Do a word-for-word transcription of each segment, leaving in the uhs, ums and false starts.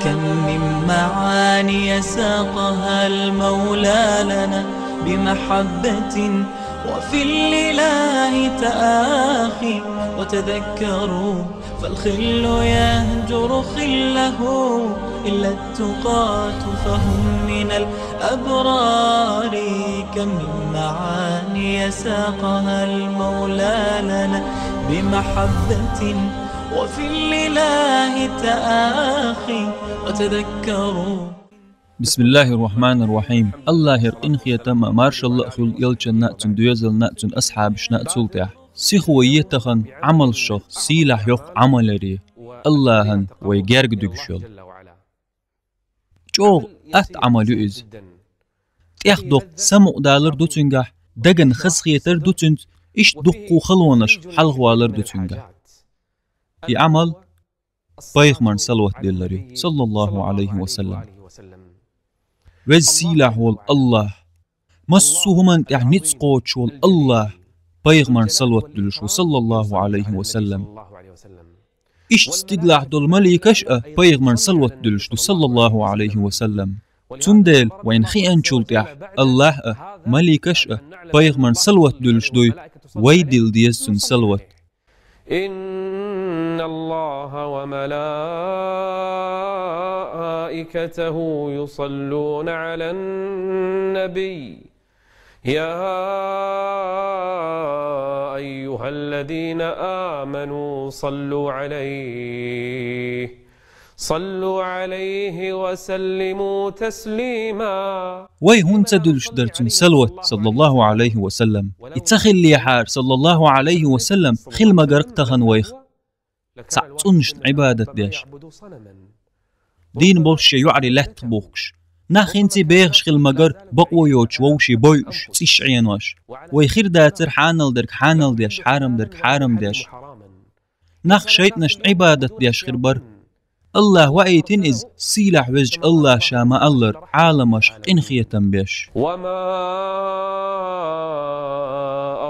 كم من معاني ساقها المولى لنا بمحبة، وفي الإله تآخي. وتذكروا فالخل يهجر خله إلا التقاة فهم من الأبرار. كم من معاني ساقها المولى لنا بمحبة، وفي الإله تآخي. وتذكروا. بسم الله الرحمن الرحيم. Аллахьера къинхетам а, маршалла а хуьлда элчанна а, цуьнан доьзална а, цуьнан асхьабашна а, цул тӀаьхьа. Сихо е тахана Ӏамалшах сийлахь йоккха Ӏамал яр, Аллахьан вай герга дуьгуш йолу. ЧӀогӀа атта Ӏамал ю иза. ТӀех доккха самукъадалар ду цуьнгахь, дагна хазахетар ду цуьнца, иштта дуккха а халонаш хьалхавалар ду цуьнгахь. И Ӏамал пайхамарна салават диллар ю, саллаллаху Ӏалайхи ва саллам. Веза сийлахь волу Аллахь, массо а хӀуманна тӀехь ницкъ кхочуш волу Аллахь пайхамарна салават дуьллуш ву, саллаллаху Ӏалайхи ва саллам. Иштта стигалахь долу маликаш а пайхамарна салават дуьллуш ду, саллаллаху Ӏалайхи ва саллам. Цундела вайна хиъначул тӀаьхьа Аллахь а, маликаш а пайхамарна салават дуьллуш дуй, вай дилла деза цунна салават. إن الله وملائكته يصلون على النبي، يا أيها الذين آمنوا صلوا عليه، صلوا عليه وسلموا تسليما. Вай хӀунда ца дуьллуш дара цунна салават, саллаллаху Ӏалайхи ва саллам? И ца хиллехьара, саллаллаху Ӏалайхи ва саллам, хила магара тахана вайх цхьаъ цӀунашна Ӏибадат деш, дийна болуш шен йоӀарий лаьттах бухкуш. Нах хӀинца а бехаш хила магара, бакъо йоцуш вовшийн бойуш, цӀиш Ӏенош. Вай хир дацара хьанал дерг хьанал деш, хьарам дерг хьарам деш. Нах шайтӀанашна Ӏибадат деш хир бара. Аллахь ваийтина иза, сийлахь везачу Аллахь ша ма-аллара, Ӏаламашка къинхетам беш. وما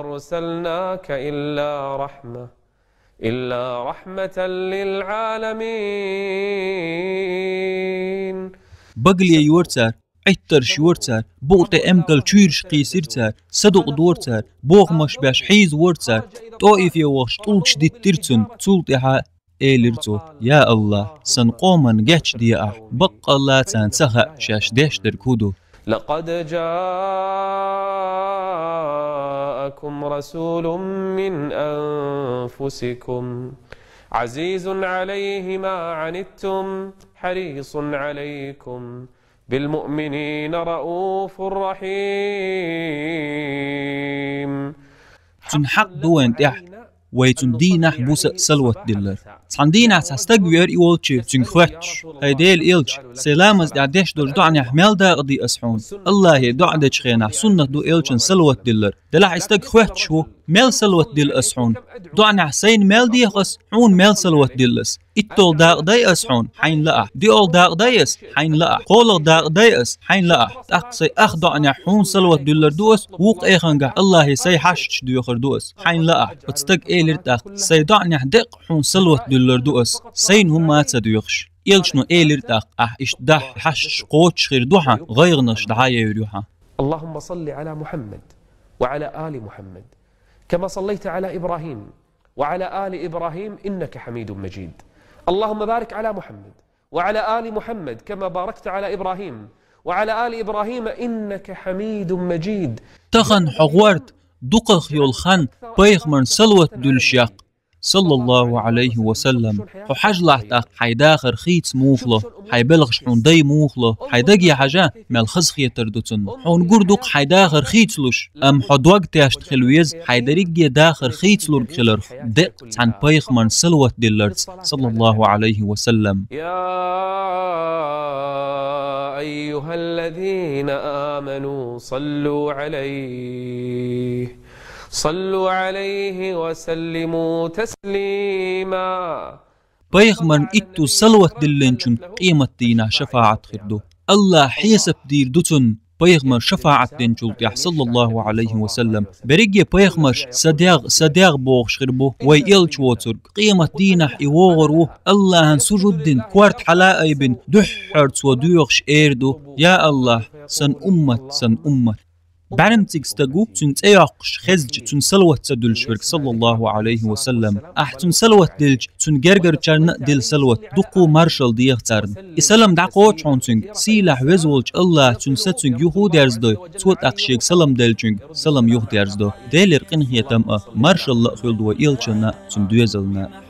أرسلناك إلا رحمة، إلا رحمة للعالمين. Багале йора цара, Ӏиттарш йора цара, букъа тӀе эмкал чуьйраш кхийсира цара, садукъа дора цара, бохамаш беш хьийзавора цара, ТӀоифе вахча тӀулгаш диттира цунна, цул тӀаьхьа элира цо: «Я Аллахь, сан къоман гечде ахь, баккъалла царна ца хаьа шаьш деш дерг хӀун ду». لقد جاءكم رسول من أنفسكم عزيز عليه ما عنتم حريص عليكم بالمؤمنين رءوف رحيم. Цуьнан хьакъ ду вайна тӀехь, вай цуьнан дийнахь, буса а салават диллар. Цхьана дийнахь цхьа стаг веара и волчу, цуьнга хоьттуш: «ХӀай Делан элча, сайн ламаза тӀехь деш долчу доӀанехь мел дакъа ди ас хьуна? Аллахье доӀа дечу хенахь суннат ду элчанна салават диллар». Делахь и стаг хоьттуш ву: «Мел салават дилла ас хьуна? ДоӀанехь сайна мел деха ас, хьуна мел салават дилла ас? ИтталгӀа дакъа дай ас хьуна, хьайна лаахь? ДиолгӀа дакъа дай ас, хьайна лаахь? КхоалгӀа дакъа дай ас, хьайна лаахь? ТӀаккха сайн ах доӀанехь хьуна салават дуьллар ду ас, вукху эхангахь Аллахье сайн хьашташ доьхур ду ас, хьайна лаахь?» Оцу стага элира тӀаккха: «Сайн доӀанехь деккъа хьуна салават дуьллар ду ас, сайна хӀумма а ца доьхуш». Элчано элира тӀаккха: «Ахь иштта дахьа хьашташ кхочуш хир ду хьан, гӀайгӀанаш дӀа а евр ю хьан». اللهم صل على محمد وعلى آل محمد كما صليت على إبراهيم وعلى آل إبراهيم إنك حميد مجيد. اللهم بارك على محمد وعلى آل محمد كما باركت على إبراهيم وعلى آل إبراهيم إنك حميد مجيد. Тахана хьо гӀорта дукхах йолу хан пайхамарна салават дуьллуш яккха, саллаллаху Ӏалайхи ва саллам. Хьо хьажалахь тӀаккха, хьайн дахар хийца муха ло, хьайн белхаш хьуна дай муха ло, хьайн даге хьажа, мел хазахетар ду цунна. Хьуна гур ду-кх хьайн дахар хийцалуш, амма хьо дог тешна хила веза хьайн дерриге а дахар хийцалург хиларх, деккъа цхьана пайхамарна салават дилларца, саллаллаху Ӏалайхи ва саллам. يا أيها الذين آمنوا صلوا عليه، صلوا عليه وسلموا تسليما. Пайхамарна иттаза салават диллинчун къематдийнахь шафаӀат хир ду. Аллахь хьесап дийр ду цунна, пайхамар шафаӀат динчул тӀехь, саллаллаху Ӏалайхи ва саллам. Берриге пайхамарш са дегӀ, са дегӀ бохуш хир бу вай элча воцург. Къемат дийнахь и вогӀур ву, Аллахьан сужуд дина, корта хьала айбина, дуьххьара цо доьхуш эр ду: «Я Аллахь, сан уммат, сан уммат». БӀаьрмциг стаг ву, цуьнан цӀе йоккхуш хезча, цунна салават ца дуьллуш верг, саллаллаху Ӏалайхи ва саллам. Ахь цунна салават делча, цуьнан гергарчарна а дила салават, дуккха маршалла деха царна. И салам дӀакхоччу хьуна цуьнга, сийлахь веза волчу Аллахь цуьнан са цуьнга юха а дерзадой, цо тӀаккха шега салам деллачуьнга салам юха дерзадо. Делера къинхетам а, маршалла а хуьлда вай элчанна а, цуьнан доьзална а.